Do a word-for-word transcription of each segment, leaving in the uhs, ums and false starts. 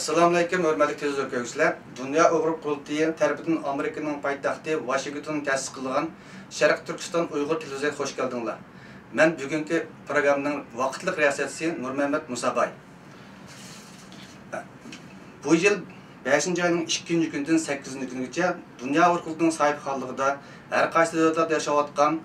ئەسسالامۇئەلەيكۇم، ھۆرمەتلىك تېلېۋىزور كۆرگۈچىلەر! دۇنيا ئۇيغۇر قۇرۇلتىيى تەرىپىدىن ئامېرىكىنىڭ پايتەختى ۋاشىنگتوندا تەسىس قىلىنغان شەرقىي تۈركىستان ئۇيغۇر تېلېۋىزورىغا خوش كەلدىڭلار. مەن بۈگۈنكى پروگراممىنىڭ ۋاقىتلىق رىياسەتچىسى نۇرمەمەت مۇساباي. بۇ يىل بەشىنچى ئاينىڭ ئىككىنچى كۈنىدىن سەككىزىنچى كۈنىگىچە دۇنيا ئۇيغۇر قۇرۇلتىيىنىڭ ساھىبخانلىقىدا ھەر قايسى دۆلەتلەردە ياشاۋاتقان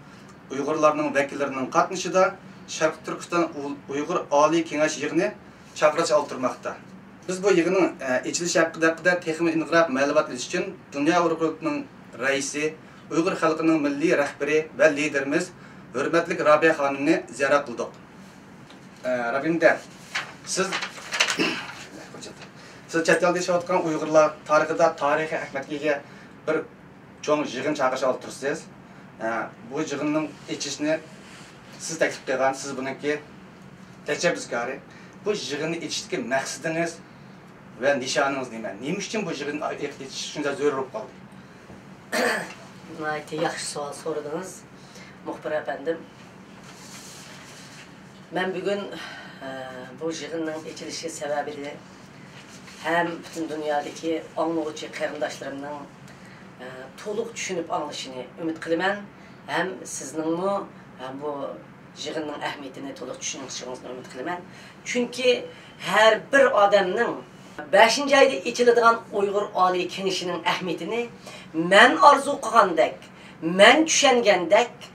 ئۇيغۇرلارنىڭ ۋەكىللىرىنىڭ قاتنىشىشىدا شەرقىي تۈركىستان ئۇ-، ئۇيغۇر ئالىي كېڭەش يىغىنى چاقىرىقچە ئالدۇرماقتا. بىز بۇ يىغىننىڭ، ئە، ئېچىلىشى ھەققىدە، ھەققىدە تېخىمۇ ئېنىقراق مەلۇمات ئېلىش ئۈچۈن دۇنيا ئۇيغۇر قۇرۇلتىيىنىڭ رەئىسى، ئۇيغۇر خەلقىنىڭ مىللىي رەھبىرى ۋە لىدېرىمىز ھۆرمەتلىك رابىيە خانىمنى زىيارەت قىلدۇق. ئە، رابىيە، سىز، سىز چەت ئەلدە ياشاۋاتقان ئۇيغۇرلار تارىخىدا تارىخىي ئەھمىيەتكە ئىگە بىر چوڭ يىغىن چاقىرىشقا ئولتۇرۇپسىز. ئە، بۇ يىغىننىڭ ئېچىشىنى سىز تەكلىپ قىلغان، سىز بۇنىڭكى تەشەببۇسكارى. بۇ يىغىننى ئېچىشتىكى مەقسىتىڭىز ۋە نىشانىڭىز نېمە؟ نېمە ئۈچۈن بۇ يىغىن ئېچىش شۇنداق زۆرۈر بولۇپ قالدى؟ ناھايىتى ياخشى سوئال سورىدىڭىز، مۇخبىر ئەپەندىم. مەن بۈگۈن، ئە، بۇ يىغىننىڭ ئېچىلىشى سەۋەبىدە ھەم پۈتۈن دۇنيادىكى ئاڭلىغۇچى قېرىنداشلىرىمنىڭ، ئە، تولۇق چۈشىنىپ ئاڭلىشىنى ئۈمىد قىلىمەن، ھەم سىزنىڭمۇ، ئە، بۇ يىغىننىڭ ئەھمىيىتىنى تولۇق چۈشىنىشىڭىزنى ئۈمىد قىلىمەن. چۈنكى ھەر بىر ئادەمنىڭ بەشىنچى ئايدا ئېچىلىدىغان ئۇيغۇر ئالىي كېڭىشىنىڭ ئەھمىيىتىنى مەن ئارزۇ قىلغاندەك، مەن چۈشەنگەندەك،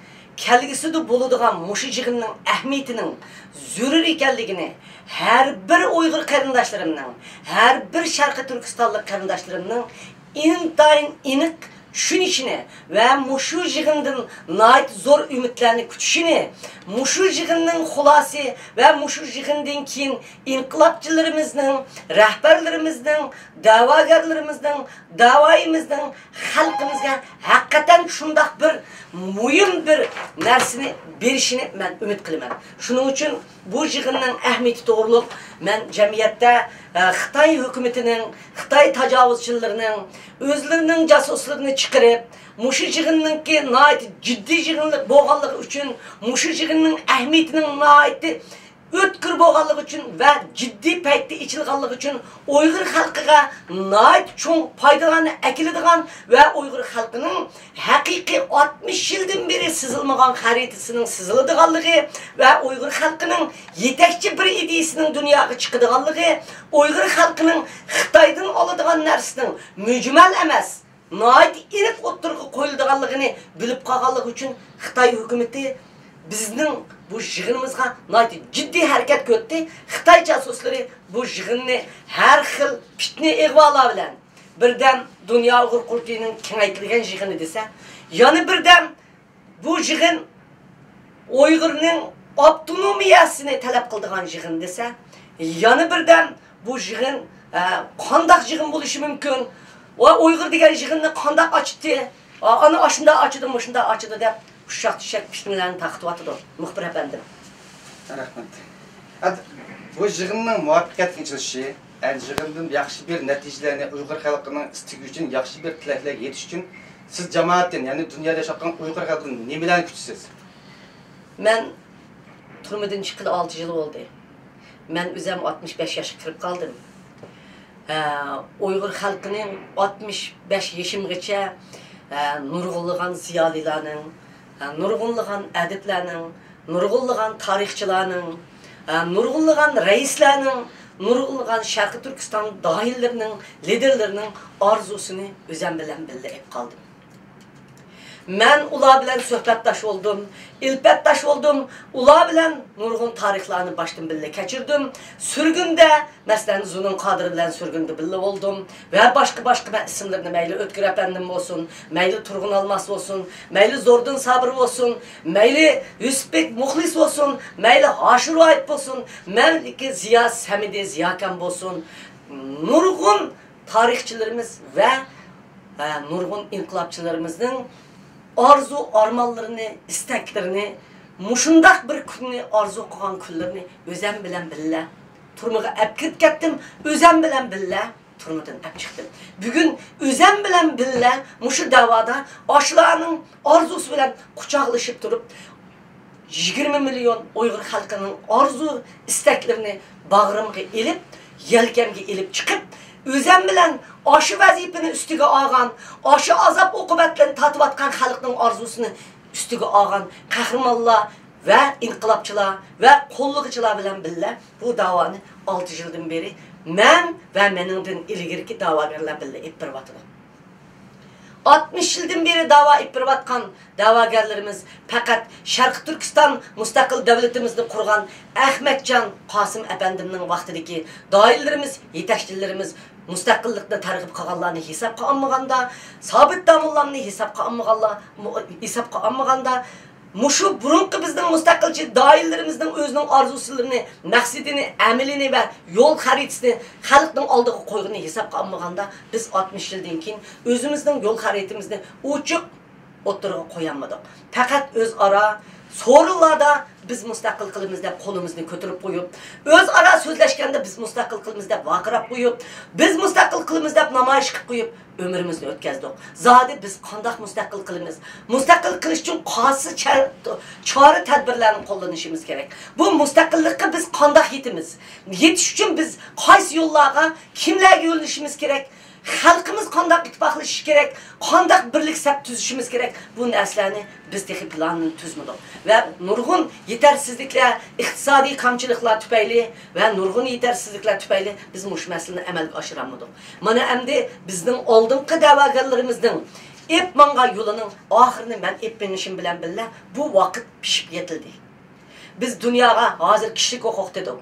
كەلگۈسىدە بولىدىغان مۇشۇ يىغىننىڭ ئەھمىيىتىنىڭ زۆرۈر ئىكەنلىكىنى ھەر بىر ئۇيغۇر قېرىنداشلىرىمنىڭ، ھەر بىر شەرقىي تۈركىستانلىق قېرىنداشلىرىمنىڭ ئىنتايىن ئېنىق چۈشىنىشىنى ۋە مۇشۇ يىغىندىن ناھايىتى زور ئۈمىدلەرنى كۈتۈشىنى، مۇشۇ يىغىننىڭ خۇلاسى ۋە مۇشۇ يىغىندىن كېيىن ئىنقىلابچىلىرىمىزنىڭ، رەھبەرلىرىمىزنىڭ، دەۋاگەرلىرىمىزنىڭ، داۋايىمىزنىڭ خەلقىمىزگە ھەقىقەتەن شۇنداق بىر مۇھىم بىر نەرسىنى بېرىشىنى مەن ئۈمىد قىلىمەن. شۇنىڭ ئۈچۈن بۇ يىغىننىڭ ئەھمىيىتى توغرۇلۇق مەن جەمئىيەتتە، ئە، خىتاي ھۆكۈمىتىنىڭ، خىتاي تاجاۋۇزچىلىرىنىڭ ئۆزلىرىنىڭ جاسۇسلىرىنى چىقىرىپ، مۇشۇ يىغىننىڭكى ناھايىتى جىددىي يىغىن بولغانلىقى ئۈچۈن، مۇشۇ يىغىننىڭ ئەھمىيىتىنىڭ ناھايىتى ئۆتكۈر بولغانلىقى ئۈچۈن ۋە جىددىي پەيتتە ئېچىلغانلىقى ئۈچۈن ئۇيغۇر خەلقىگە ناھايىتى چوڭ پايدىلارنى ئەكېلىدىغان ۋە ئۇيغۇر خەلقىنىڭ ھەقىقىي ئاتمىش يىلدىن بېرى سىزىلمىغان خەرىتىسىنىڭ سىزىلىدىغانلىقى ۋە ئۇيغۇر خەلقىنىڭ يېتەكچى بىر ئىدىيىسىنىڭ دۇنياغا چىقىدىغانلىقى، ئۇيغۇر خەلقىنىڭ خىتايدىن ئالىدىغان نەرسىنىڭ مۈجمەل ئەمەس، ناھايىتى ئېنىق ئوتتۇرىغا قويۇلىدىغانلىقىنى بىلىپ قالغانلىقى ئۈچۈن خىتاي ھۆكۈمىتى بىزنىڭ بۇ يىغىنىمىزغا ناھايىتى جىددىي ھەرىكەت كۆرۈپتى. خىتاي جاسۇسلىرى بۇ يىغىننى ھەر خىل پىتنە ئىغۋالار بىلەن، بىردەم دۇنيا ئۇيغۇر قۇرۇلتىيىنىڭ كېڭەيتىلگەن يىغىنى دېسە، يەنە بىردەم بۇ يىغىن ئۇيغۇرنىڭ ئاپتونومىيەسىنى تەلەپ قىلىدىغان يىغىن دېسە، يەنە بىردەم بۇ يىغىن، ئە، قانداق يىغىن بولۇشى مۇمكىن؟ ۋە ئۇيغۇر دېگەن يىغىننى قانداق ئاچتى؟ ئا، ئانا ئاشۇنداق ئاچىدۇ، مۇشۇنداق ئاچىدۇ دەپ ئۇششاق-چۈششەك پىتنىلەرنى تارقىتىۋاتىدۇ، مۇخبىر ئەپەندىم. رەھمەت. ئەد-، بۇ يىغىننىڭ مۇۋەپپەقىيەتلىك ئېچىلىشى، ئەد-، يىغىندىن ياخشى بىر نەتىجىلەرنى، ئۇيغۇر خەلقىنىڭ ئىستىكى ئۈچۈن ياخشى بىر تىلەكلەرگە يېتىش ئۈچۈن سىز جامائەتتىن، يەنى دۇنيادا ياشاۋاتقان ئۇيغۇر خەلقىدىن نېمىلەرنى كۈتىسىز؟ مەن تۈرمىدىن چىققىلى ئالتە يىل بولدى. مەن ئۆزۈم ئاتمىش بەش ياشقا كىرىپ قالدىم. ئە، ئۇيغۇر خەلقىنىڭ ئاتمىش بەش يېشىمغىچە، ئە، نۇرغۇنلىغان زىيالىيلارنىڭ، ئە، نۇرغۇنلىغان ئەدىبلەرنىڭ، نۇرغۇنلىغان تارىخچىلارنىڭ، ئە، نۇرغۇنلىغان رەئىسلەرنىڭ، نۇرغۇنلىغان شەرقىي تۈركىستان داھىيلىرىنىڭ، لىدېرلىرىنىڭ ئارزۇسىنى ئۆزۈم بىلەن بىللە ئېلىپ قالدىم. مەن ئۇلار بىلەن سۆھبەتداش بولدۇم، ئىلپەتداش بولدۇم، ئۇلار بىلەن نۇرغۇن تارىخلارنى باشتىن بىللە كەچۈردۈم. سۈرگۈندە، مەسىلەن، زۇنۇن قادىر بىلەن سۈرگۈندە بىللە بولدۇم ۋە باشقا، باشقا، مەن ئىسىملىرىنى، مەيلى ئۆتكۈر ئەپەندىم بولسۇن، مەيلى تۇرغۇن ئالماس بولسۇن، مەيلى زوردۇن سابىر بولسۇن، مەيلى يۈسۈپبېك مۇخلىس بولسۇن، مەيلى ھاشىم رايىپ بولسۇن، مەيلى زىيا سەمىدى زىياكان بولسۇن، نۇرغۇن تارىخچىلىرىمىز ۋە، ئە، نۇرغۇن ئىنقىلابچىلىرىمىزنىڭ ئارزۇ-ئارمانلىرىنى، ئىستەكلىرىنى، مۇشۇنداق بىر كۈننى ئارزۇ قىلغان كۈنلىرىنى ئۆزەم بىلەن بىللە تۈرمىگە ئەپ كىرىپ كەتتىم، ئۆزەم بىلەن بىللە تۈرمىدىن ئەپ چىقتىم. بۈگۈن ئۆزەم بىلەن بىللە مۇشۇ دەۋادا ئاشۇلارنىڭ ئارزۇسى بىلەن قۇچاقلىشىپ تۇرۇپ، يىگىرمە مىليون ئۇيغۇر خەلقىنىڭ ئارزۇ ئىستەكلىرىنى باغرىمغا ئېلىپ، يەلكەمگە ئېلىپ چىقىپ، ئۆزەم بىلەن ئاشۇ ۋەزىپىنى ئۈستىگە ئالغان، ئاشۇ ئازاب-ئوقۇبەتلەرنى تارتىۋاتقان خەلقنىڭ ئارزۇسىنى ئۈستىگە ئالغان قەھرىمانلار ۋە ئىنقىلابچىلار ۋە قوللىغۇچىلار بىلەن بىللە بۇ داۋانى ئالتە يىلدىن بېرى مەن ۋە مېنىڭدىن ئىلگىرىكى داۋاگەرلەر بىللە ئېلىپ بېرىۋاتىدۇ. ئاتمىش يىلدىن بېرى داۋا ئېلىپ بېرىۋاتقان دەۋاگەرلىرىمىز پەقەت شەرقىي تۈركىستان مۇستەقىل دۆلىتىمىزنى قۇرغان ئەخمەتجان قاسىم ئەپەندىمنىڭ ۋاقتىدىكى دائىرىلىرىمىز، يېتەكچىلىرىمىز مۇستەقىللىقنى تەرغىب قىلغانلارنى ھېسابقا ئالمىغاندا، سابىت داموللامنى ھېسابقا ئالمىغانلار، ھېسابقا ئالمىغاندا، مۇشۇ بۇرۇنقى بىزنىڭ مۇستەقىلچى دائىرىلىرىمىزنىڭ ئۆزىنىڭ ئارزۇسىلىرىنى، مەقسىتىنى، ئەمىلىنى ۋە يول خەرىتىسىنى خەلقنىڭ ئالدىغا قويغىنىنى ھېسابقا ئالمىغاندا، بىز ئاتمىش يىلدىن كېيىن ئۆزىمىزنىڭ يول خەرىتىمىزنى ئوچۇق ئوتتۇرىغا قويالمىدۇق. پەقەت ئۆزئارا سورۇنلاردا بىز مۇستەقىل قىلىمىز دەپ قولىمىزنى كۆتۈرۈپ قويۇپ، ئۆزئارا سۆزلەشكەندە بىز مۇستەقىل قىلىمىز دەپ ۋارقىراپ قويۇپ، بىز مۇستەقىل قىلىمىز دەپ نامايىش قىلىپ قويۇپ، ئۆمرىمىزنى ئۆتكەزدۇق. زادى بىز قانداق مۇستەقىل قىلىمىز؟ مۇستەقىل قىلىش ئۈچۈن قايسى چار-، چارە-تەدبىرلەرنى قوللىنىشىمىز كېرەك؟ بۇ مۇستەقىللىققا بىز قانداق يېتىمىز؟ يېتىش ئۈچۈن بىز قايسى يوللارغا، كىملەرگە يۆنىلىشىمىز كېرەك؟ خەلقىمىز قانداق ئىتتىپاقلىشىشى كېرەك؟ قانداق بىرلىك سەپ تۈزۈشىمىز كېرەك؟ بۇ نەرسىلەرنى بىز تېخى پىلانىنى تۈزمىدۇق. ۋە نۇرغۇن يېتەرسىزلىكلەر، ئىقتىسادىي كامچىلىقلار تۈپەيلى ۋە نۇرغۇن يېتەرسىزلىكلەر تۈپەيلى بىز مۇشۇ مەسىلىنى ئەمەلگە ئاشۇرالمىدۇق. مانا ئەمدى بىزنىڭ ئالدىنقى دەۋاگەرلىرىمىزنىڭ ئېپ ماڭغان يولىنىڭ ئاخىرىنى مەن ئېپ مېڭىشىم بىلەن بىللە، بۇ ۋاقىت پىشىپ يېتىلدى. بىز دۇنياغا ھازىر كىشىلىك ھوقۇق دېدۇق.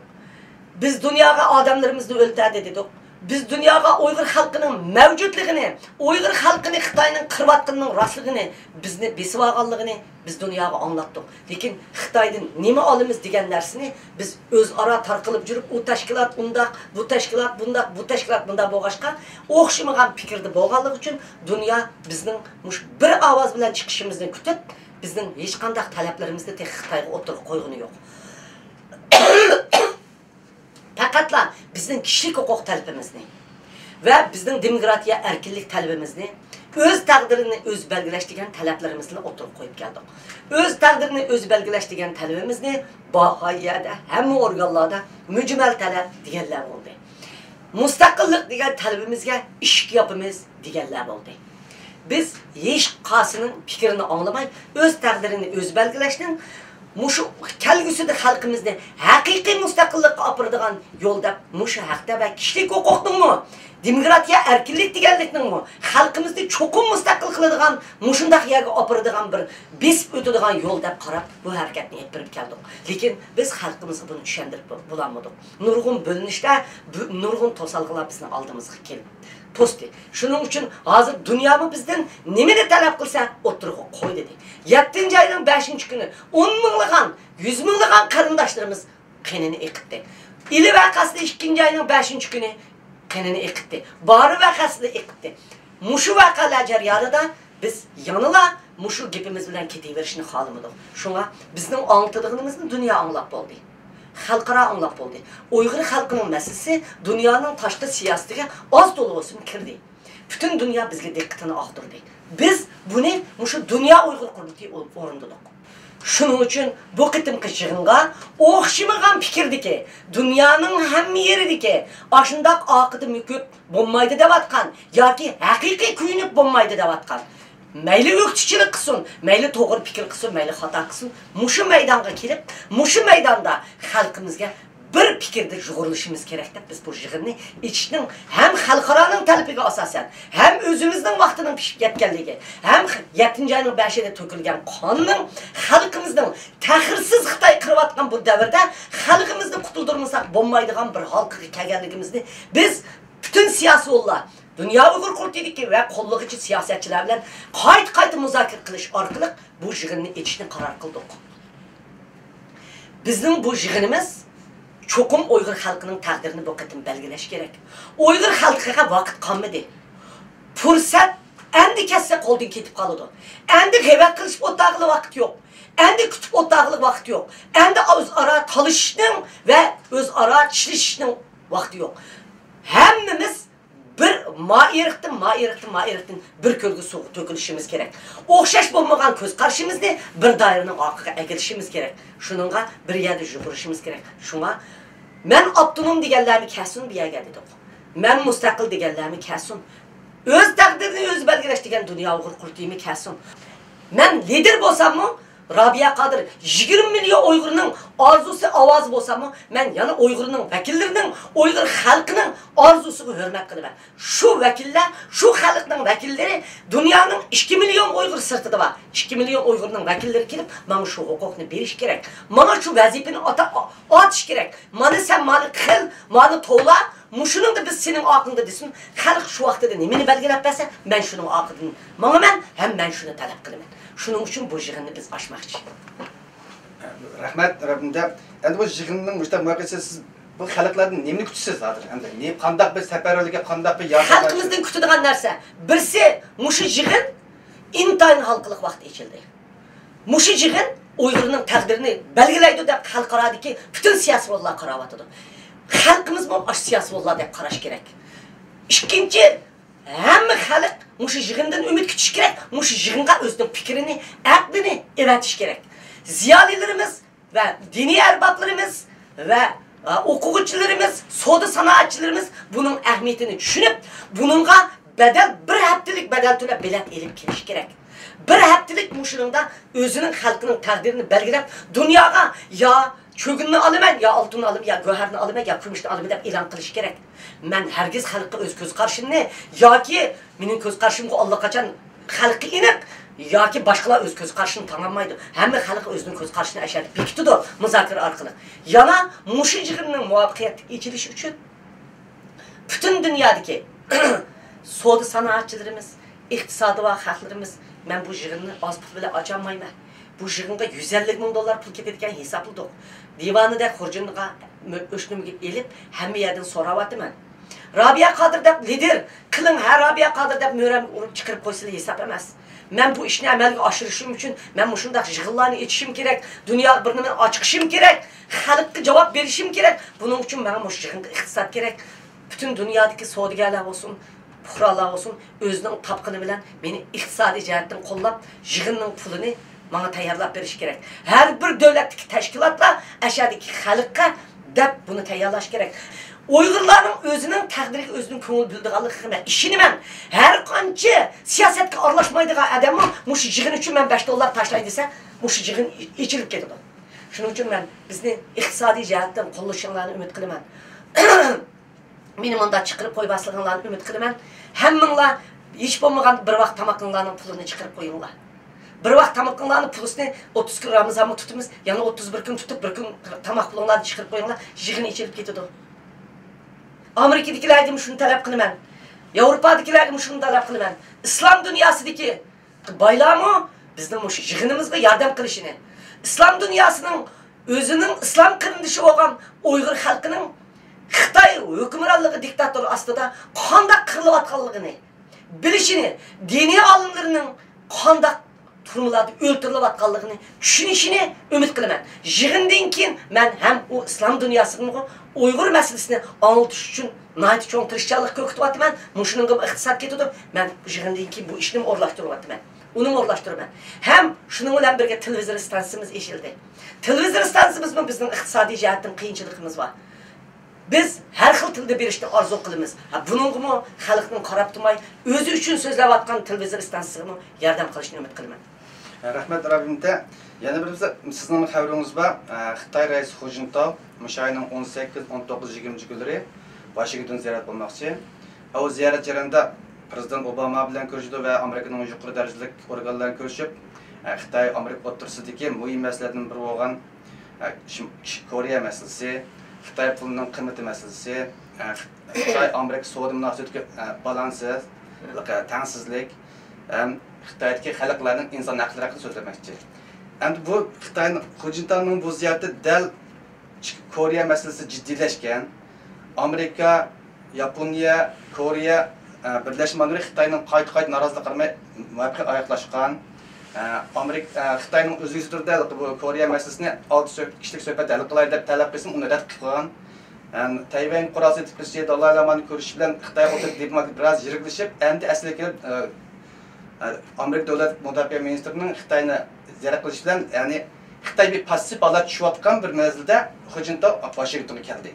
بىز دۇنياغا ئادەملىرىمىزنى ئۆلتۈردى دېدۇق. بىز دۇنياغا ئۇيغۇر خەلقىنىڭ مەۋجۇتلۇقىنى، ئۇيغۇر خەلقىنى خىتاينىڭ قىرىۋاتقىنىنىڭ راستلىقىنى، بىزنى بېسىۋالغانلىقىنى بىز دۇنياغا ئاڭلاتتۇق. لېكىن خىتايدىن نېمە ئالىمىز دېگەن نەرسىنى بىز ئۆزئارا تارقىلىپ يۈرۈپ، ئۇ تەشكىلات ئۇنداق، بۇ تەشكىلات بۇنداق، بۇ تەشكىلات بۇنداق بولغاچقا، ئوخشىمىغان پىكىردە بولغانلىقى ئۈچۈن دۇنيا بىزنىڭ مۇشۇ بىر ئاۋاز بىلەن چىقىشىمىزنى كۈتۈپ، بىزنىڭ ھېچقانداق تەلەپلىرىمىزنى تېخى خىتايغا ئوتتۇرىغا قويغىنى يوق. پەقەتلا بىزنىڭ كىشىلىك ھوقۇق تەلىپىمىزنى ۋە بىزنىڭ دېموكراتىيە، ئەركىنلىك تەلىپىمىزنى، ئۆز تەقدىرىنى ئۆزى بەلگىلەش دېگەن تەلەپلىرىمىزنى ئوتتۇرىغا قويۇپ كەلدۇق. ئۆز تەقدىرىنى ئۆزى بەلگىلەش دېگەن تەلىپىمىزنى باھا يەردە ھەممە ئورگانلاردا مۈجمەل تەلەپ دېگەنلەر بولدى. مۇستەقىللىق دېگەن تەلىپىمىزگە ئىشىك ياپىمىز دېگەنلەر بولدى. بىز ھېچقايسىنىڭ پىكرىنى ئاڭلىماي، ئۆز تەقدىرىنى ئۆزى بەلگىلەشنىڭ، مۇشۇ كەلگۈسىدە خەلقىمىزنى ھەقىقىي مۇستەقىللىققا ئاپىرىدىغان يول دەپ، مۇشۇ ھەقتە ۋە كىشىلىك ھوقۇقنىڭمۇ، دېموكراتىيە، ئەركىنلىك دېگەنلىكنىڭمۇ خەلقىمىزنى چوقۇم مۇستەقىل قىلىدىغان مۇشۇنداق يەرگە ئاپىرىدىغان بىر بېسىپ ئۆتىدىغان يول دەپ قاراپ، بۇ ھەرىكەتنى ئېلىپ بېرىپ كەلدۇق. لېكىن بىز خەلقىمىزغا بۇنى چۈشەندۈرۈپ بولالمىدۇق. نۇرغۇن بۆلۈنۈشلەر، بۇ، نۇرغۇن توسالغۇلار بىزنىڭ ئالدىمىزغا كېلىپ توستى. شۇنىڭ ئۈچۈن ھازىر دۇنيامۇ بىزدىن نېمىنى تەلەپ قىلسا، ئوتتۇرىغا قوي دېدى. يەتتىنچى ئاينىڭ بەشىنچى كۈنى ئون مىڭلىغان، يۈز مىڭلىغان قېرىنداشلىرىمىز قېنىنى ئېقىتتى. ئىلى ۋەقەسىدە ئىككىنچى ئاينىڭ بەشىنچى كۈنى قېنىنى ئېقىتتى. بارى ۋەقەسىدە ئېقىتتى. مۇشۇ ۋەقەلەر جەريانىدا بىز يەنىلا مۇشۇ گېپىمىز بىلەن كېتىۋېرىشنى خالىمىدۇق. شۇڭا بىزنىڭ ئاڭلىتىدىغىنىمىزنى دۇنيا ئاڭلاپ بولدى. خەلقئارا ئاڭلاپ بولدى. ئۇيغۇر خەلقىنىڭ مەسىلىسى دۇنيانىڭ تاشقى سىياسىتىگە ئاز تولا بولسىمۇ كىردى. پۈتۈن دۇنيا بىزگە دىققىتىنى ئاغدۇردى. بىز بۇنى مۇشۇ دۇنيا ئۇيغۇر قۇرۇلتىيى ئورۇندىدۇق. شۇنىڭ ئۈچۈن بۇ قېتىمقى يىغىنغا ئوخشىمىغان پىكىردىكى، دۇنيانىڭ ھەممە يېرىدىكى ئاشۇنداق ئارقىدا مۆكۈپ بولمايدۇ دەۋاتقان ياكى ھەقىقىي كۆيۈنۈپ بولمايدۇ دەۋاتقان، مەيلى ئۆكتىچىلىك قىلسۇن، مەيلى توغرا پىكىر قىلسۇن، مەيلى خاتا قىلسۇن، مۇشۇ مەيدانغا كېلىپ، مۇشۇ مەيداندا خەلقىمىزگە بىر پىكىردە يۇغۇرۇلۇشىمىز كېرەك دەپ، بىز بۇ يىغىننى ئېچىشنىڭ ھەم خەلقئارانىڭ تەلىپىگە ئاساسەن، ھەم ئۆزىمىزنىڭ ۋاقتىنىڭ پىشىپ يەتكەنلىكى، ھەم يەتتىنچى ئاينىڭ بەشىدە تۆكۈلگەن قاننىڭ خەلقىمىزنىڭ تەخىرسىز خىتاي قىرىۋاتقان بۇ دەۋردە خەلقىمىزنى قۇتۇلدۇرمىساق بولمايدىغان بىر ھالقىغا كەلگەنلىكىمىزنى بىز پۈتۈن سىياسىيونلار، دۇنيا ئۇيغۇر قۇرۇلتىيىدىكى ۋە قوللىغۇچى سىياسەتچىلەر بىلەن قايتا-قايتا مۇزاكىرە قىلىش ئارقىلىق بۇ يىغىننى ئېچىشنى قارار قىلدۇق. بىزنىڭ بۇ يىغىنىمىز چوقۇم ئۇيغۇر خەلقىنىڭ تەقدىرىنى بۇ قېتىم بەلگىلەش كېرەك. ئۇيغۇر خەلقىگە ۋاقىت قالمىدى. پۇرسەت ئەمدى كەتسە قولدىن كېتىپ قالىدۇ. ئەمدى غەيۋەت قىلىشىپ ئولتۇرغىلى ۋاقىت يوق. ئەمدى كۈتۈپ ئولتۇرغىلى ۋاقىت يوق. ئەمدى ئۆزئارا تالىشىشنىڭ ۋە ئۆزئارا چىلىشىشنىڭ ۋاقتى يوق. ھەممىمىز بىر مائىرىقتىن، مائىرىقتىن، مائىرىقتىن بىر كۆلگە سۇغا تۆكۈلۈشىمىز كېرەك. ئوخشاش بولمىغان كۆز قارىشىمىزنى بىر دائىرىنىڭ ئارقىغا ئەكېلىشىمىز كېرەك. شۇنىڭغا بىر يەردە يۇغۇرۇشىمىز كېرەك. شۇڭا مەن ئاپتونوم دېگەنلەرنى كەلسۇن بۇ يەرگە دېدۇق. مەن مۇستەقىل دېگەنلەرمۇ كەلسۇن. ئۆز تەقدىرىنى ئۆزى بەلگىلەش دېگەن دۇنيا ئۇيغۇر قۇرۇلتىيىمۇ كەلسۇن. مەن لىدىر بولساممۇ، رابىيە قادىر يىگىرمە مىليون ئۇيغۇرنىڭ ئارزۇسى، ئاۋازى بولساممۇ، مەن يەنە ئۇيغۇرنىڭ ۋەكىللىرىنىڭ، ئۇيغۇر خەلقىنىڭ ئارزۇسىغا ھۆرمەت قىلىمەن. شۇ ۋەكىللەر، شۇ خەلقنىڭ ۋەكىللىرى دۇنيانىڭ ئىككى مىليون ئۇيغۇر سىرتىدا بار. ئىككى مىليون ئۇيغۇرنىڭ ۋەكىللىرى كېلىپ، ماڭا شۇ ھوقۇقنى بېرىش كېرەك. ماڭا شۇ ۋەزىپىنى ئاتا-، ئاتىش كېرەك. مانا سەن مانا قىل، مانا توۋلا، مۇشۇنىڭدا بىز سېنىڭ ئارقىڭدا دېسۇن، خەلق شۇ ۋاقتىدا نېمىنى بەلگىلەپ بەرسە، مەن شۇنىڭ ئارقىدىن ماڭىمەن ھەم مەن شۇنى تەلەپ قىلىمەن. شۇنىڭ ئۈچۈن بۇ يىغىننى بىز ئاچماقچى. رەھمەت، رەبىمدە. ئەمدى بۇ يىغىننىڭ مۇشۇنداق مۇۋەپپەقىيەتسىز، سىز بۇ خەلقلەردىن نېمىنى كۈتىسىز ھازىر؟ ئەمدى نېمە، قانداق بىر سەپەرۋەرلىككە، قانداق بىر ياردەم؟ خەلقىمىزدىن كۈتىدىغان نەرسە، بىرسى، مۇشۇ يىغىن ئىنتايىن ھالقىلىق ۋاقىت ئېچىلدى. مۇشۇ يىغىن ئۇيغۇرنىڭ تەقدىرىنى بەلگىلەيدۇ دەپ خەلقئارادىكى پۈتۈن سىياسىيونلار قاراۋاتىدۇ. خەلقىمىزمۇ ئاشۇ سىياسىيونلار دەپ قاراش كېرەك. ئىككىنچى، ھەممە خەلق مۇشۇ يىغىندىن ئۈمىد كۈتۈش كېرەك، مۇشۇ يىغىنغا ئۆزىنىڭ پىكرىنى، ئەقلىنى ئېۋەتىش كېرەك. زىيالىيلىرىمىز ۋە دىنىي ئەربابلىرىمىز ۋە، ئە، ئوقۇغۇچىلىرىمىز، سودا سانائەتچىلىرىمىز بۇنىڭ ئەھمىيىتىنى چۈشىنىپ، بۇنىڭغا بەدەل، بىر ھەپتىلىك بەدەل تۆلەپ بېلەت ئېلىپ كېلىشى كېرەك. بىر ھەپتىلىك مۇشۇنىڭدا ئۆزىنىڭ خەلقىنىڭ تەقدىرىنى بەلگىلەپ، دۇنياغا يا چۆگۈننى ئالىمەن، يا ئالتۇننى ئالىمەن، يا گۆھەرنى ئالىمەن، يا كۈمۈشنى ئالىمەن دەپ ئېلان قىلىشى كېرەك. مەن ھەرگىز خەلققە ئۆز كۆز قارىشىمنى ياكى مېنىڭ كۆز قارىشىمغا ئاللىقاچان خەلققە ئېنىق، ياكى باشقىلار ئۆز كۆز قارىشىنى تاڭالمايدۇ. ھەممە خەلق ئۆزىنىڭ كۆز قارىشىنى ئەشەدە بېكىتىدۇ مۇزاكىرە ئارقىلىق. يەنە مۇشۇ يىغىننىڭ مۇۋەپپەقىيەتلىك ئېچىلىشى ئۈچۈن پۈتۈن دۇنيادىكى سودا سانائەتچىلىرىمىز، ئىقتىسادى بار خەقلىرىمىز، مەن بۇ يىغىننى ئاز پۇل بىلەن ئاچالمايمەن. بۇ يىغىنغا يۈز ئەللىك مىڭ دوللار پۇل كېتىدىكەن ھېسابلىدۇق. دىۋانىدەك خۇرجۇنغا مۆ-، ئۆشنىمىگە ئېلىپ، ھەممە يەردىن سوراۋاتىمەن. رابىيە قادىر دەپ لىدىر قىلىڭ، ھە، رابىيە قادىر دەپ مۈرەمگە ئۇرۇپ چىقىرىپ قويسىلا ھېساب ئەمەس. مەن بۇ ئىشنى ئەمەلگە ئاشۇرۇشۇم ئۈچۈن مەن مۇشۇنداق يىغىنلارنى ئېچىشىم كېرەك، دۇنياغا بىر نېمىنى ئاچىقىشىم كېرەك، خەلققە جاۋاب بېرىشىم كېرەك. بۇنىڭ ئۈچۈن ماڭا مۇشۇ يىغىنغا ئىقتىساد كېرەك. پۈتۈن دۇنيادىكى سودىگەرلەر بولسۇن، پۇقرالار بولسۇن، ئۆزىنىڭ تاپقىنى بىلەن مېنى ئىقتىسادىي جەھەتتىن قوللاپ، يىغىننىڭ پۇلىنى ماڭا تەييارلاپ بېرىشى كېرەك. ھەر بىر دۆلەتتىكى تەشكىلاتلار ئەشەدىكى خەلققە دەپ بۇنى تەييارلاش كېرەك. ئۇيغۇرلارنىڭ ئۆزىنىڭ تەقدىرىگە ئۆزىنىڭ كۆڭۈل بۆلىدىغانلىقىغا مەن ئىشىنىمەن. ھەر قانچە سىياسەتكە ئارىلاشمايدىغان ئادەممۇ مۇشۇ يىغىن ئۈچۈن مەن بەش دوللار تاشلاي دېسە، مۇشۇ يىغىن ئېچىلىپ كېتىدۇ. شۇنىڭ ئۈچۈن مەن بىزنى ئىقتىسادىي جەھەتتىن قوللىشىڭلارنى ئۈمىد قىلىمەن. مېنى مۇنداق چىقىرىپ قويماسلىقىڭلارنى ئۈمىد قىلىمەن. ھەممىڭلار ھېچ بولمىغان بىر ۋاق تامىقىڭلارنىڭ پۇلىنى چىقىرىپ قويۇڭلار. بىر ۋاق تامىقىڭلارنىڭ پۇلىسىنى، ئوتتۇز كۈن رامىزانمۇ تۇتىمىز، يەنە ئوتتۇز بىر كۈن تۇتۇپ، بىر كۈن تاماق پۇلۇڭلارنى چىقىرىپ قويۇڭلار، يىغىن ئېچىلىپ كېتىدۇ. ئامېرىكىدىكىلەرگىمۇ شۇنى تەلەپ قىلىمەن. ياۋروپادىكىلەرگىمۇ شۇنى تەلەپ قىلىمەن. ئىسلام دۇنياسىدىكى بايلارمۇ بىزنىڭ مۇشۇ يىغىنىمىزغا ياردەم قىلىشىنى، ئىسلام دۇنياسىنىڭ ئۆزىنىڭ ئىسلام قېرىندىشى بولغان ئۇيغۇر خەلقىنىڭ خىتاي ھۆكۈمرانلىقى، دىكتاتور ئاستىدا قانداق قىرىلىۋاتقانلىقىنى بىلىشىنى، دىنىي ئالىملىرىنىڭ قانداق تۈرمىلەردە ئۆلتۈرۈلۈۋاتقانلىقىنى چۈشىنىشىنى ئۈمىد قىلىمەن. يىغىندىن كېيىن مەن ھەم ئۇ ئىسلام دۇنياسىدىمۇ ئۇيغۇر مەسىلىسىنى ئاڭلىتىش ئۈچۈن ناھايىتى چوڭ تىرىشچانلىق كۆرسىتىۋاتىمەن. مۇشۇنىڭغىمۇ ئىقتىساد كېتىدۇ. مەن يىغىندىن كېيىن بۇ ئىشنىمۇ ئورۇنلاشتۇرۇۋاتىمەن. ئۇنىمۇ ئورۇنلاشتۇرىمەن. ھەم شۇنىڭ بىلەن بىرگە تېلېۋىزور ئىستانسىمىز ئېچىلدى. تېلېۋىزور ئىستانسىمىزمۇ بىزنىڭ ئىقتىسادىي جەھەتتىن قىيىنچىلىقىمىز بار. بىز ھەر خىل تىلدا بېرىشنى ئارزۇ قىلىمىز. ھە، بۇنىڭغىمۇ خەلقنىڭ قاراپ تۇرماي، ئۆزى ئۈچۈن سۆزلەۋاتقان تېلېۋىزور ئىستانسىسىغىمۇ ياردەم قىلىشنى ئۈمىد قىلىمەن. رەھمەت، رابىمتە. يەنە بىر بىز-، سىزنىڭ خەۋىرىڭىز بار. ئە، خىتاي رەئىسى خۇ جىنتاۋ مۇشۇ ئاينىڭ ئون سەككىز، ئون توققۇز، يىگىرمە كۈنلىرى ۋاشىنگتون زىيارەت قىلماقچى. ئە، ئۇ زىيارەت جەريانىدا پىرېزىدېنت ئوباما بىلەن كۆرۈشىدۇ ۋە ئامېرىكىنىڭ يۇقىرى دەرىجىلىك ئورگانلىرى بىلەن كۆرۈشۈپ، ئە، خىتاي ئامېرىكا ئوتتۇرىسىدىكى مۇھىم مەسىلىلەردىن بىرى بولغان، ئە، شىم-، كورېيە مەسىلىسى، خىتاي پۇلىنىڭ قىممىتى مەسىلىسى، ئە، خىتاي ئامېرىكا سودا مۇناسىۋىتىدىكى، ئە، بالانسسىزلىق، تەڭسىزلىك ھەم خىتايدىكى خەلقلەرنىڭ ئىنسان ھەقلىرى ھەققىدە سۆزلىمەكچى. ئەمدى بۇ خىتاينىڭ، خۇ جىنتاۋنىڭ بۇ زىيارىتى دەل كورېيە مەسىلىسى جىددىيلەشكەن، ئامېرىكا، ياپونىيە، كورېيە، ئە، بىرلەشمە مۇنىرى خىتاينىڭ قايتا-قايتا نارازىلىق قىلماي مۇۋەپپەقىيەتلىك ئاياغلاشقان. ئە، ئامېرىكا، ئە، خىتاينىڭ ئۆزلۈكسىز تۈردە بۇ كورېيە مەسىلىسىنى ئالتە سۆ-، كىشىلىك سۆھبەتتە ھەل قىلاي دەپ تەلەپ قىلسىمۇ، ئۇنى رەت قىلغان. ئەم، تەيۋەن قورالسىز يېتەكچىسى دالاي لامانى كۆرۈشۈش بىلەن خىتاي ئوتتۇرىدا دىپلوماتىك بىراز يىرىكلىشىپ، ئەمدى ئەسلىگە كېلىپ، ئە، ئە، ئامېرىكا دۆلەت مۇداپىئە مىنىستىرىنىڭ خىتاينى زىيارەت قىلىشى بىلەن، يەنى خىتاي بىر پاسسىپ ھالەتكە چۈشۈۋاتقان بىر مەزگىلدە خۇ جىنتاۋ ۋاشىنگتونغا كەلدى.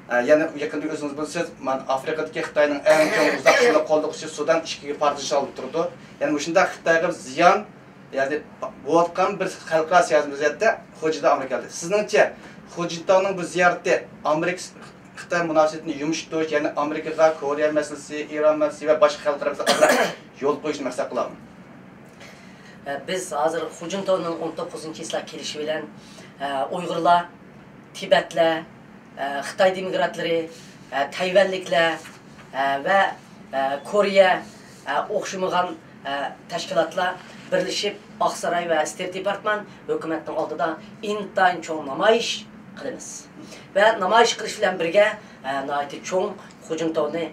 ئە، يەنە يېقىندا ئۆزىڭىز بىلىسىز، مانا ئافرىقىدىكى خىتاينىڭ ئەڭ چوڭ ئۇزاق يىللىق قوللىغۇچىسى سۇدان ئىككىگە پارچىلىشىپ ئالىنىپ تۇرىدۇ. يەنى مۇشۇنداق خىتايغا زىيان، يەنى بولۇۋاتقان بىر خەلقئارا سىياسىي ۋەزىيەتتە خۇجىنتاۋ ئامېرىكا كەلدى. سىزنىڭچە، خۇجىنتاۋنىڭ بۇ زىيارىتى ئامېرىكا خىتاي مۇناسىۋىتىنى يۇمشىتىش، يەنى ئامېرىكىغا كورېيە مەسىلىسى، ئىران مەسىلىسى ۋە باشقا خەلقئارا مەسىلىلەرگە يول قويۇشنى مەقسەت قىلامدۇ؟ بىز ھازىر خۇجىنتاۋنىڭ ئون توققۇزىنچى يىلى كېلىشى بىلەن، ئۇيغۇرلار، تىبەتلەر، خىتاي دېموكراتلىرى، تەيۋەنلىكلەر ۋە كورېيە ئوخشىمىغان تەشكىلاتلار بىرلىشىپ، ئاقساراي ۋە ستېيت دېپارتمان ھۆكۈمەتنىڭ ئالدىدا ئىنتايىن چوڭ نامايىش قىلىمىز. ۋە نامايىش قىلىش بىلەن بىرگە، ناھايىتى چوڭ خۇجىنتاۋنى،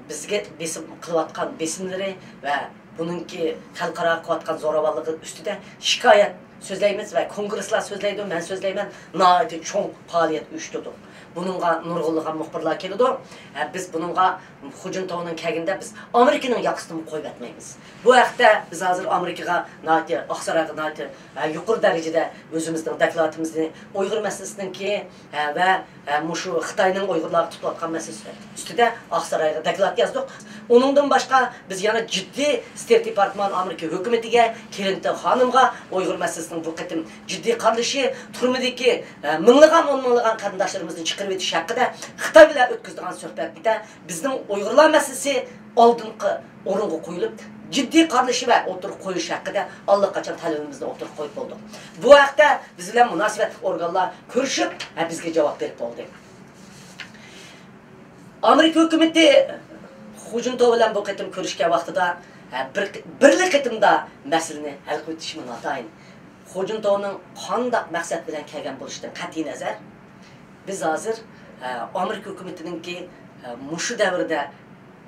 بىزگە بېسىم قىلىۋاتقان بېسىملىرى ۋە بۇنىڭكى خەلقئارا قىلىۋاتقان زوراۋانلىقى ئۈستىدە شىكايەت سۆزلەيمىز ۋە كونگرېسلار سۆزلەيدۇ، مەن سۆزلەيمەن، ناھايىتى چوڭ پائالىيەت ئۇيۇشتۇردۇق. بۇنىڭغا نۇرغۇنلىغان مۇخبىرلار كېلىدۇ. ھە، بىز بۇنىڭغا خۇجىنتاۋنىڭ كەلگىنىدە بىز ئامېرىكىنىڭ ياقىسىنىمۇ قويۇۋەتمەيمىز. بۇ ھەقتە بىز ھازىر ئامېرىكىغا ناھايىتى، ئاقسارايغا ناھايىتى، ھە، يۇقىرى دەرىجىدە ئۆزىمىزنىڭ دوكلاتىمىزنى ئۇيغۇر مەسىلىسىنىڭكى، ھە، ۋە ھە، مۇشۇ خىتاينىڭ ئۇيغۇرلارغا تۇتۇۋاتقان مەسىلىسى ئۈستىدە ئاقسارايغا دوكلات يازدۇق. ئۇنىڭدىن باشقا، بىز يەنە جىددىي ستېيت دېپارتمان ئامېرىكا ھۆكۈمىتىگە، كلىنتون خانىمغا ئۇيغۇر مەسىلىسىنىڭ بۇ قېتىم جىددىي قارىلىشى، تۈرمىدىكى، ھە، مىڭلىغان، ئون مىڭلىغان قېرىنداشلىرىمىزنى چىقىرىۋېتىش ھەققىدە خىتاي بىلەن ئۆتكۈزىدىغان سۆھبەتتە بىزنىڭ ئۇيغۇرلار مەسىلىسى ئالدىنقى ئورۇنغا قويۇلۇپ، جىددىي قارىلىشى ۋە ئوتتۇرىغا قويۇلۇشى ھەققىدە ئاللىقاچان تەلىپىمىزنى ئوتتۇرىغا قويۇپ بولدۇق. بۇ ھەقتە بىز بىلەن مۇناسىۋەتلىك ئورگانلار كۆرۈشۈپ، ھە، بىزگە جاۋاب بېرىپ بولدى. ئامېرىكا ھۆكۈمىتى خۇجىنتاۋ بىلەن بۇ قېتىم كۆرۈشكەن ۋاقتىدا، ھە، بىر، بىرلا قېتىمدا مەسىلىنى ھەل قىلىۋېتىشىمۇ ناتايىن. خۇجىنتاۋنىڭ قانداق مەقسەت بىلەن كەلگەن بولۇشىدىن قەتئىينەزەر، بىز ھازىر، ئە، ئامېرىكا ھۆكۈمىتىنىڭكى، ئە، مۇشۇ دەۋردە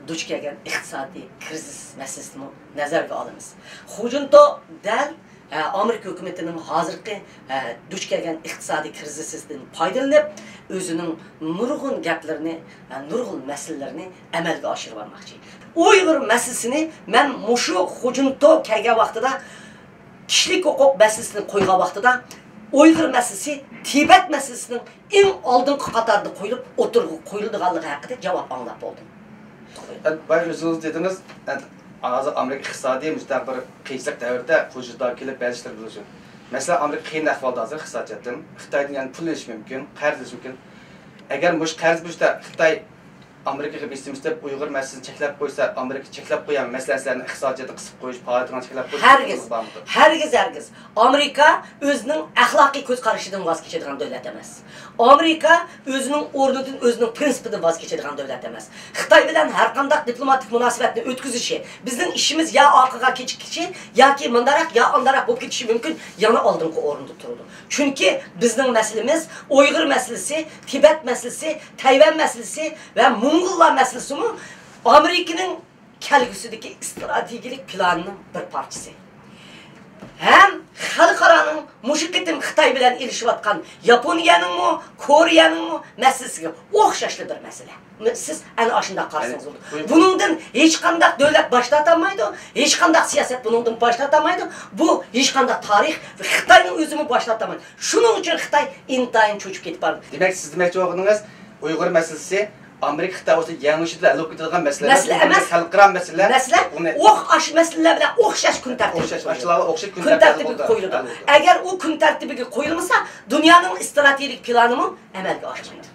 دۇچ كەلگەن ئىقتىسادىي كىرىزىس مەسىلىسىنىمۇ نەزەرگە ئالىمىز. خۇجىنتاۋ دەل، ئە، ئامېرىكا ھۆكۈمىتىنىڭ ھازىرقى، ئە، دۇچ كەلگەن ئىقتىسادىي كىرىزىسىدىن پايدىلىنىپ، ئۆزىنىڭ نۇرغۇن گەپلىرىنى، ئە، نۇرغۇن مەسىلىلىرىنى ئەمەلگە ئاشۇرۇۋالماقچى. ئۇيغۇر مەسىلىسىنى مەن مۇشۇ خۇجىنتاۋ كەلگەن ۋاقتىدا، كىشىلىك ھوقۇق مەسىلىسىنى قويغان ۋاقتىدا، ئۇيغۇر مەسىلىسى تىبەت مەسىلىسىنىڭ ئەڭ ئالدىنقى قاتاردا قويۇلۇپ، ئوتتۇرىغا قويۇلىدىغانلىقى ھەققىدە جاۋاب ئاڭلاپ بولدۇم. ئەمدى بايا ئۆزىڭىز دېدىڭىز، ئەمدى ھازىر ئامېرىكا ئىقتىسادىي مۇشۇنداق بىر قىيىنچىلىق دەۋرىدە خۇجىنتاۋغا كېلىپ بەزى ئىشلار بولۇشى. مەسىلەن، ئامېرىكا قىيىن ئەھۋالدا ھازىر ئىقتىسادىي جەھەتتىن. خىتايدىن يەنە پۇل ئېلىشى مۇمكىن، قەرز ئېلىشى مۇمكىن. ئەگەر مۇشۇ قەرز بېرىشتە خىتاي ئامېرىكىغا بېسىم ئىشلەپ، ئۇيغۇر مەسىلىسىنى چەكلەپ قويسا، ئامېرىكا چەكلەپ قويامدۇ؟ مەسىلەن، سىلەرنى ئىقتىسادىي جەھەتتىن قىسىپ قويۇش، پائالىيىتىڭلارنى چەكلەپ قويۇش ھەرگىز، ھوقۇقىڭىز بارمىدۇ؟ ھەرگىز، ھەرگىز. ئامېرىكا ئۆزىنىڭ ئەخلاقىي كۆز قارىشىدىن ۋاز كېچىدىغان دۆلەت ئەمەس. ئامېرىكا ئۆزىنىڭ ئورنىدىن، ئۆزىنىڭ پىرىنسىپىدىن ۋاز كېچىدىغان دۆلەت ئەمەس. خىتاي بىلەن ھەر قانداق دىپلوماتىك مۇناسىۋەتنى ئۆتكۈزۈشى، بىزنىڭ ئىشىمىز يا ئارقىغا كېچىكىشى، ياكى مۇنداقراق، يا ئانداقراق بولۇپ كېتىشى مۇمكىن، يەنە ئالدىنقى ئورۇندا تۇرىدۇ. چۈنكى بىزنىڭ مەسىلىمىز ئۇيغۇر مەسىلىسى، تىبەت مەسىلىسى، تەيۋەن مەسىلىسى ۋە موڭغۇللار مەسىلىسىمۇ ئامېرىكىنىڭ كەلگۈسىدىكى ئىستراتېگىيىلىك پىلانىنىڭ بىر پارچىسى. ھەم خەلقئارانىڭ مۇشۇ قېتىم خىتاي بىلەن ئېلىشىۋاتقان ياپونىيەنىڭمۇ، كورېيەنىڭمۇ مەسىلىسىگە ئوخشاشلا بىر مەسىلە. سىز ئەنە ئاشۇنداق قارىسىڭىز بولىدۇ. بۇنىڭدىن ھېچقانداق دۆلەت باش تارتالمايدۇ، ھېچقانداق سىياسەت بۇنىڭدىن باش تارتالمايدۇ. بۇ ھېچقانداق تارىخ، خىتاينىڭ ئۆزىمۇ باش تارتالمايدۇ. شۇنىڭ ئۈچۈن خىتاي ئىنتايىن چۆچۈپ كېتىپ بارىدۇ. دېمەك، سىز دېمەكچى بولغىنىڭىز، ئۇيغۇر مەسىلىسى ئامېرىكا خىتاي ئوتتۇرىسىدا يەڭگۈشىدە ھەل بولۇپ كېتىدىغان مەسىلە ئەمەس، مەسىلە ئەمەس. خەلقئارا مەسىلە. مەسىلە ئۇنى ئوخ-، ئاشۇ مەسىلىلەر بىلەن ئوخشاش كۈن تەرتىپىگە ئوخشاش، قويۇلىدۇ. ئاشۇلارغا ئوخشاش كۈن كۈن تەرتىپىگە تەرتىپىگە قويۇلىدۇ. قويۇلىدۇ. ئەگەر ئۇ كۈن تەرتىپىگە قويۇلمىسا، دۇنيانىڭ ئىستراتېگىيىلىك پىلانىمۇ ئەمەلگە ئاشمايدۇ.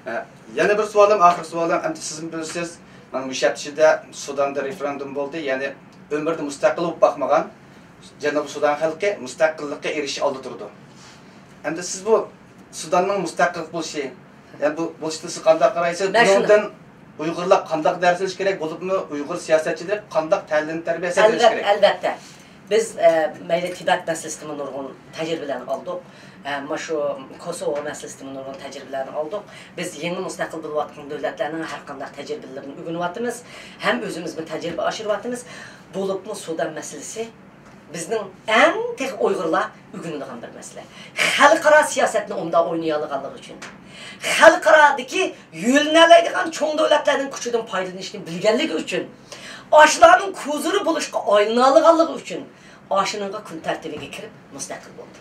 ھە، يەنە بىر سوئالىم، ئاخىرقى سوئالىم، ئەمدى سىزمۇ بىلىسىز، مانا مۇشۇ ھەپتە ئىچىدە سۇداندا رېفېرېندۇم بولدى، يەنى ئۆمرىدە مۇستەقىل بولۇپ باقمىغان جەنۇبىي سۇدان خەلقى مۇستەقىللىققا ئېرىشىش ئالدىدا تۇرىدۇ. ئەمدى سىز بۇ سۇداننىڭ مۇستەقىل بولۇشى، يەنى بۇ بولۇشىنى سىز قانداق قارايسىز؟ مەن شۇنى بۇنىڭدىن ئۇيغۇرلار قانداق دەرس ئېلىش كېرەك، بولۇپمۇ ئۇيغۇر سىياسەتچىلىرى قانداق تەلىم تەربىيە ئەلۋەت، ئېلىش كېرەك؟ ئەلۋەتتە. بىز، ئە، مەيلى تىبەت مەسىلىسىدىمۇ نۇرغۇن تەجرىبىلەرنى ئالدۇق. ئە، مانا شۇ كوسوۋو مەسىلىسىدىمۇ نۇرغۇن تەجرىبىلەرنى ئالدۇق. بىز يېڭى مۇستەقىل بولۇۋاتقان دۆلەتلەرنىڭ ھەر قانداق تەجرىبىلىرىنى ئۆگىنىۋاتىمىز. ھەم ئۆزىمىزمۇ تەجرىبە ئاشۇرۇۋاتىمىز. بولۇپمۇ سۇدان مەسىلىسى بىزنىڭ ئەڭ تېخى ئۇيغۇرلار ئۆگىنىدىغان بىر مەسىلە. خەلقئارا سىياسەتنى ئوبدان ئوينىيالىغانلىقى ئۈچۈن، خەلقئارادىكى يۆلىنەلەيدىغان چوڭ دۆلەتلەرنىڭ كۈچىدىن پايدىلىنىشنى بىلگەنلىكى ئۈچۈن، ئاشۇلارنىڭ كوزىرى بولۇشقا ئايلىنالىغانلىقى ئۈچۈن، ئاشۇنىڭغا كۈن تەرتىپىگە كىرىپ مۇستەقىل بولدى.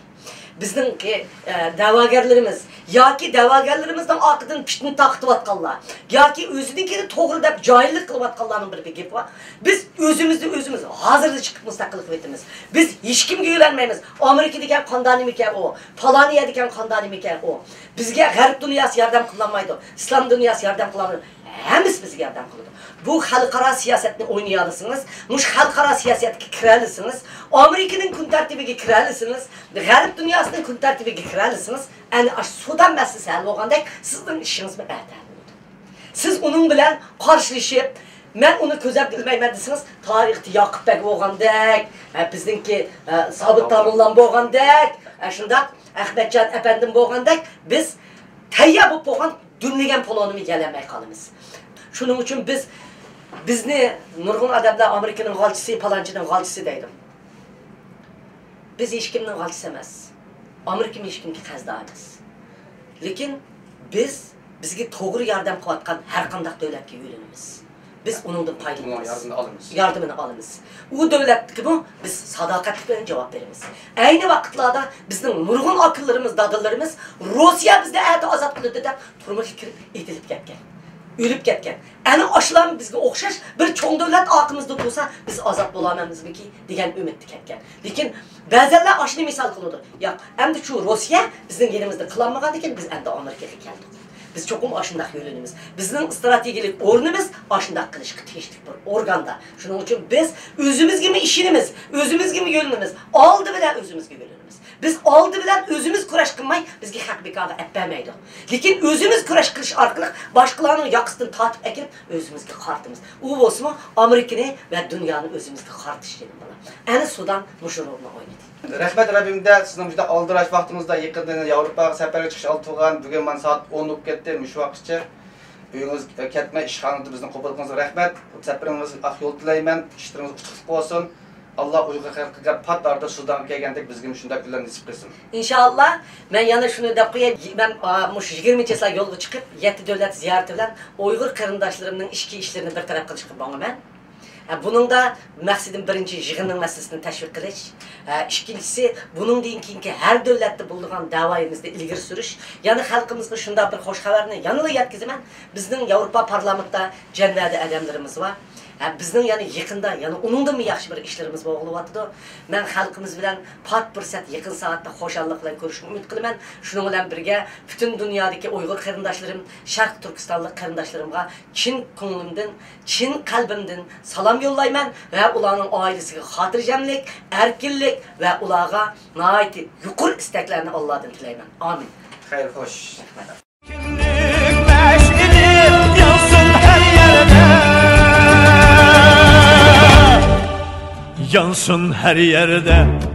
بىزنىڭكى، ئە، دەۋاگەرلىرىمىز ياكى دەۋاگەرلىرىمىزنىڭ ئارقىدىن پىتنە تارقىتىۋاتقانلار ياكى ئۆزىنىڭكىنى توغرا دەپ جاھىللىق قىلىۋاتقانلارنىڭ بىر، بىر گېپى بار. بىز ئۆزىمىزنى ئۆزىمىز ھازىرلا چىقىپ مۇستەقىل قىلىۋېتىمىز. بىز ھېچكىمگە يۆلەنمەيمىز. ئامېرىكا دېگەن قانداق نېمىكەن ئۇ؟ پالانىيە دېگەن قانداق نېمىكەن ئۇ؟ بىزگە غەرب دۇنياسى ياردەم قىلالمايدۇ. ئىسلام دۇنياسى ياردەم قىلالمايدۇ. ھەممىسى بىزگە ياردەم قىلىدۇ. بۇ خەلقئارا سىياسەتنى ئوينىيالىسىڭىز، مۇشۇ خەلقئارا سىياسەتكە كىرەلىسىڭىز، ئامېرىكىنىڭ كۈن تەرتىپىگە كىرەلىسىڭىز، غەرب دۇنياسىنىڭ كۈن تەرتىپىگە كىرەلىسىڭىز، ئەنە ئاشۇ سۇدان مەسىلىسى ھەل بولغاندەك سىزنىڭ ئىشىڭىزمۇ ئەتە ھەل بولىدۇ. سىز ئۇنىڭ بىلەن قارشىلىشىپ، مەن ئۇنى كۆزەپ بىلمەيمەن دېسىڭىز، تارىختا ياقۇپ بەگ بولغاندەك، ھە، بىزنىڭكى، ھە، سابىت تامۇللام بولغاندەك، ھە، شۇنداق ئەخمەتجان ئەپەندىم بولغاندەك، بىز تەييار بولۇپ بولغان دۈملىگەن پولونىمۇ يېيەلمەي قالىمىز. شۇنىڭ ئۈچۈن بىز، بىزنى نۇرغۇن ئادەملەر ئامېرىكىنىڭ غالچىسى، پالانچىنىڭ غالچىسى دەيدۇ. بىز ھېچكىمنىڭ غالچىسى ئەمەس. ئامېرىكىمۇ ھېچكىمگە قەرزدار ئەمەس. لېكىن بىز بىزگە توغرا ياردەم قىلىۋاتقان ھەر قانداق دۆلەتكە يۆلىنىمىز. بىز ئۇنىڭدىن پايدىلىنىمىز. ئۇنىڭ ياردىمىنى ئالىمىز. ياردىمىنى ئالىمىز. ئۇ دۆلەتكىمۇ بىز ساداقەتلىك بىلەن جاۋاب بېرىمىز. ئەينى ۋاقىتلاردا بىزنىڭ نۇرغۇن ئاكىلىرىمىز، دادىلىرىمىز روسىيە بىزنى ئەتە ئازاد قىلىدۇ دەپ تۈرمىگە كىرىپ ئېتىلىپ كەتكەن. ئۆلۈپ كەتكەن. ئەنە ئاشۇلارمۇ بىزگە ئوخشاش بىر چوڭ دۆلەت ئارقىمىزدا تۇرسا، بىز ئازاد بولالمامىزمىكى دېگەن ئۈمىدتە كەتكەن. لېكىن بەزەنلەر ئاشۇنى مىسال قىلىدۇ. ياق، ئەمدى شۇ روسىيە بىزنىڭ يېنىمىزدا قىلالمىغاندىكىن بىز ئەمدى ئامېرىكىغا كەلدۇق. بىز چوقۇم ئاشۇنداق يۆلىنىمىز. بىزنىڭ ئىستراتېگىيەلىك ئورنىمىز ئاشۇنداق قىلىشقا تېگىشلىك بىر ئورگاندا. شۇنىڭ ئۈچۈن بىز ئۆزىمىزگىمۇ ئىشىنىمىز، ئۆزىمىزگىمۇ يۆلىنىمىز. ئالدى بىلەن ئۆزىمىزگە يۆلىنىمىز. بىز ئالدى بىلەن ئۆزىمىز كۈرەش قىلماي، بىزگە خەق بىكارغا ئەپ بەرمەيدۇ. لېكىن ئۆزىمىز كۈرەش قىلىش ئارقىلىق باشقىلارنىڭ ياقىسىدىن تارتىپ ئەكېلىپ ئۆزىمىزگە قارىتىمىز. ئۇ بولسىمۇ ئامېرىكىنى ۋە دۇنيانى ئۆزىمىزگە قارىتىش، جېنىم بالام. ئەنە سۇدان مۇشۇ رولنى ئوينىدى. رەھمەت، رەبىم دە سىزنىڭ مۇشۇنداق ئالدىراش ۋاقتىڭىزدا يېقىندىن ياۋروپاغا سەپەرگە چىقىش ئالدى تۇرغان. بۈگۈن مانا سائەت ئون بولۇپ كەتتى. مۇشۇ ۋاقىتقىچە ئۆيىڭىزگە كەتمەي، ئىشخانىدا بىزنى قوبۇل قىلغىنىڭىزغا رەھمەت. سەپىرىڭىزگە ئاق يول تىلەيمەن. ئىشلىرىڭىز ئۇتۇقلۇق بولسۇن. ئاللا ئۇيغۇر خەلقىگە پات ئارىدا سۇدانغا كەلگەندەك بىزگىمۇ شۇنداق كۈنلەر نېسىپ قىلسۇن. ئىنشائاللا. مەن يەنە شۇنى دەپ قوياي، مەن، ئا، مۇشۇ يىگىرمىنچى چىسلا يولغا چىقىپ، يەتتە دۆلەت زىيارىتى بىلەن ئۇيغۇر قېرىنداشلىرىمنىڭ ئىچكى ئىشلىرىنى بىر تەرەپ قىلىشقا ماڭىمەن. ھە، بۇنىڭدا مەقسىتىم بىرىنچى يىغىننىڭ مەسىلىسىنى تەشۋىق قىلىش. ھە، ئىككىنچىسى، بۇنىڭدىن كېيىنكى ھەر دۆلەتتە بولىدىغان دەۋايىمىزنى ئىلگىرى سۈرۈش. يەنە خەلقىمىزغا شۇنداق بىر خۇش خەۋەرنى يەنىلا يەتكۈزىمەن. بىزنىڭ ياۋروپا پارلامېنتتا جەنۋەدە ئادەملىرىمىز بار. ھە، بىزنىڭ يەنە يېقىندا، يەنە ئۇنىڭدىنمۇ ياخشى بىر ئىشلىرىمىز بولغىلى بولۇۋاتىدۇ. مەن خەلقىمىز بىلەن پات پۇرسەت، يېقىن سائەتتە خۇشاللىق بىلەن كۆرۈشۈشنى ئۈمىد قىلىمەن. شۇنىڭ بىلەن بىرگە، پۈتۈن دۇنيادىكى ئۇيغۇر قېرىنداشلىرىم، شەرقىي تۈركىستانلىق قېرىنداشلىرىمغا چىن كۆڭلۈمدىن، چىن قەلبىمدىن سالام يوللايمەن ۋە ئۇلارنىڭ ئائىلىسىگە خاتىرجەملىك، ئەركىنلىك ۋە ئۇلارغا ناھايىتى يۇقىرى ئىستەكلەرنى ئاللادىن تىلەيمەن. ئامىن. خەير، خوش. كىملىك مەشئىلى يانسۇن ھەر يەردە. يانسۇن ھەر يەردە.